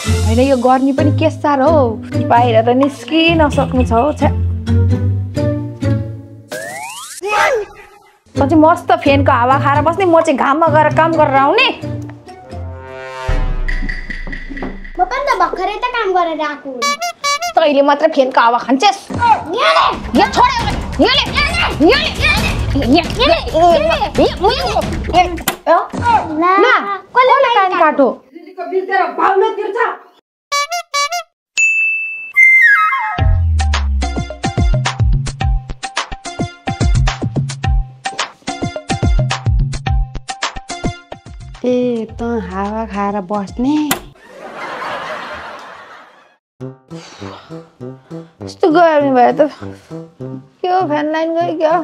हैन यो गर्मी पनि के साह्रो हो बाहिर त निस्कि नसक्नु छ हो छ्या पछि मस्त फ्यानको हावा खाएर बस्ने म चाहिँ घाममा गएर काम गरेर आउने म पनि त भर्खरै त काम गरेर आएको तैले मात्र फ्यानको हावा खान्छस् यहाँ छोडे कसले कान काटो बिल तेरो भाउले तिर्छ ए त हावा खाएर बस्ने यस्तो गर्मी भयो त के हो फ्यान लाइन गयो क्या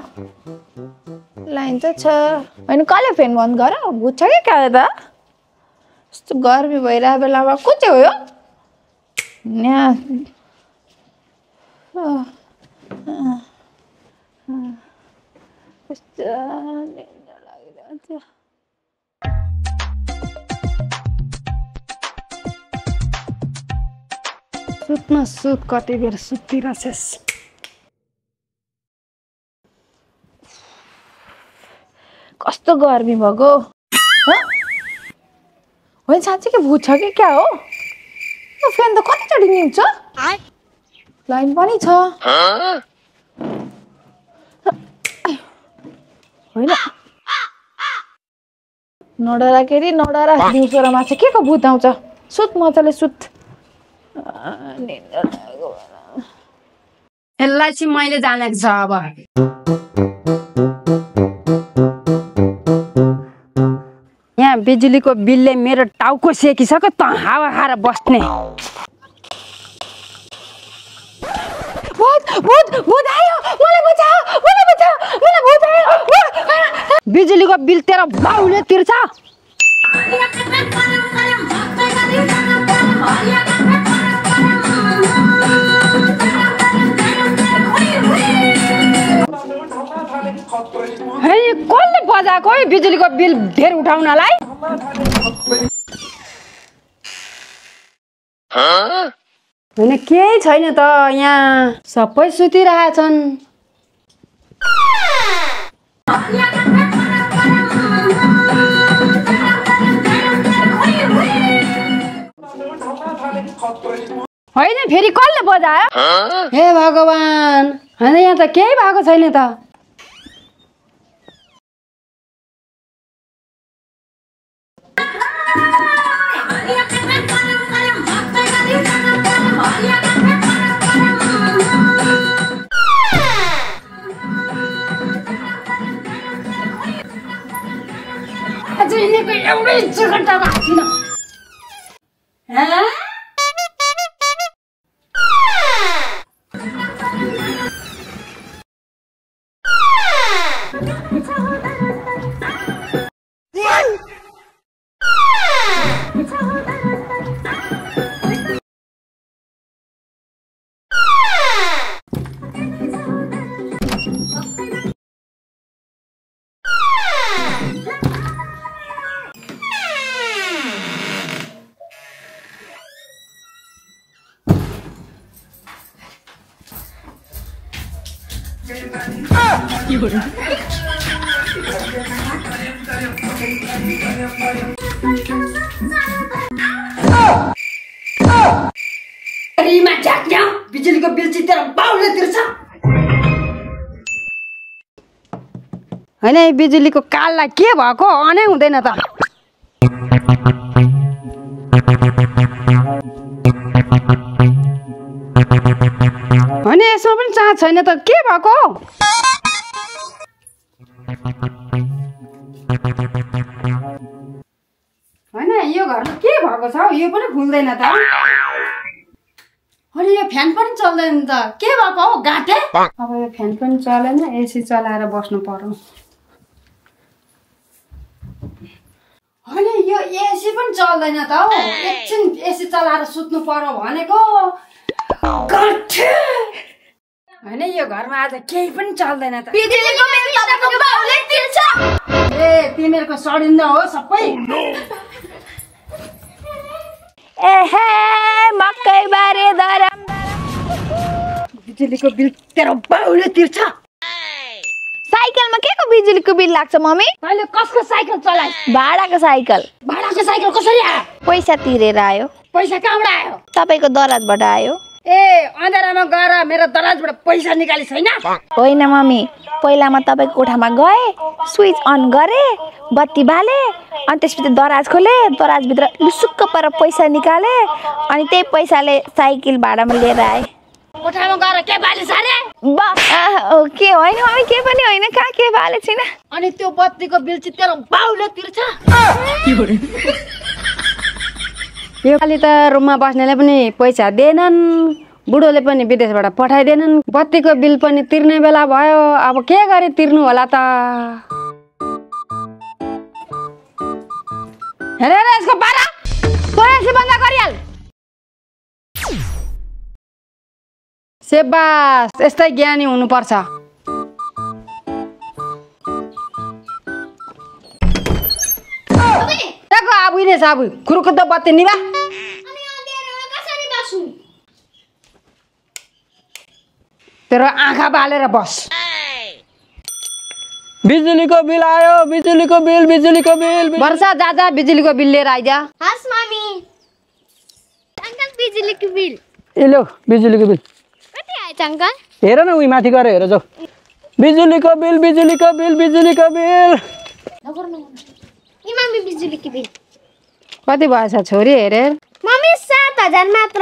लाइन त छ होइन कसले फ्यान बन्द गर बुझ्छ कि क्या त यस्तो गर्मी भइरहेको बेलामा को चाहिँ हो यो यहाँ कस्तो लागिरहेको थियो सुत्न सुत कति बेर सुतिरहेछस् कस्तो गर्मी भएको होइन साँच्चै के भुट्छ कि क्या हो फ्यान त कतिचोटि निल्छ लाइन पनि छ होइन नडरा के अरे नडरा दिउँसो र माछा के को भूत आउँछ सुत मजाले सुत यसलाई चाहिँ मैले जानेको छ अब यहाँ बिजुलीको बिलले मेरो टाउको सेकिसक्यो त हावा खाएर बस्ने बिजुलीको बिल तेरो बाउले तिर्छ कसले बजाएको है बिजुलीको बिल धेर उठाउनलाई होइन केही छैन त यहाँ सबै सुतिरहेछन् होइन फेरि कसले बजायो हे भगवान होइन यहाँ त केही भएको छैन त एउटै घन्टामा हाथिन बिजुलीको बिल चाहिँ तेरो बाउले तिर्छ होइन बिजुलीको काललाई के भएको अनै हुँदैन त होइन यसमा पनि चार्ज छैन त के भएको होइन यो घरमा के भएको छ यो पनि खुल्दैन त अनि यो फ्यान पनि चल्दैन त के भएको हो गाटे अब यो फ्यान पनि चलेन एसी चलाएर बस्नु पर्यो अनि यो एसी पनि चल्दैन त हो एकछिन एसी चलाएर सुत्नु पर्यो भनेको गाटे हैन यो घरमा आज केही पनि चल्दैन त बिजुलीको बिल तपाईको बाउले तिर्छ ए तिमीहरुको सडिन्दा हो सबै एहे बिजुलीको बिल तेरो बाउले तिर्छ। साइकलमा के को बिजुलीको बिल लाग्छ मम्मी? तैँले कसको साइकल चलाइस? भाडाको साइकल। भाडाको साइकल कसरी आयो? पैसा तिरेर आयो। पैसा कहाँबाट आयो? तपाईको दराजबाट आयो। ए अँधारामा गएर मेरो दराजबाट पैसा निकालिस् हैन? होइन मम्मी, पहिला म तपाईको कोठामा गए, स्विच अन गरे, बत्ती बाले, अनि त्यसपछि दराज खोले, दराजभित्र लुसुक्क पर पैसा निकाले, अनि त्यही पैसाले साइकल भाडामा लिएर आए। कोठामा गएर के बालिस अरे? के होइन मम्मी, के पनि होइन, कहाँ के बाले छैन। अनि त्यो बत्तीको बिल चाहिँ तेरो बाउले तिर्छ। योपालि त रुममा बस्नेले पनि पैसा दिएनन्, बुढोले पनि विदेशबाट पठाइदिएनन्, बत्तीको बिल पनि तिर्ने बेला भयो। अब के गरी तिर्नु होला त? हेर यसको पारा तँ एसी बन्द गरिहाल। सेबास, यस्तै ज्ञानी हुनुपर्छ। देखो आबु नै साबु खुरुख त बत्ती निभा। अनि अँध्यारोमा कसरी बस्नु? तेरो आँखा बालेर बस। बिजुलीको बिल आयो, बिजुलीको बिल, बिजुलीको बिल। वर्षा जा बिजुलीको बिल लिएर आइज। हस् मम्मी। अंकल बिजुलीको बिल ए लो बिजुलीको बिल कति आएछ अंकल? हेर न उही माथि गएर हेर जाऊ। बिजुलीको बिल, बिजुलीको बिल, बिजुलीको बिल। ए मम्मी बिजुलीको बिल कति भएछ छोरी? हेरे मम्मी 7,000 मात्र।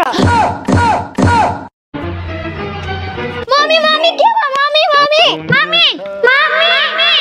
मम्मी मम्मी के भयो? Mummy mummy mummy mummy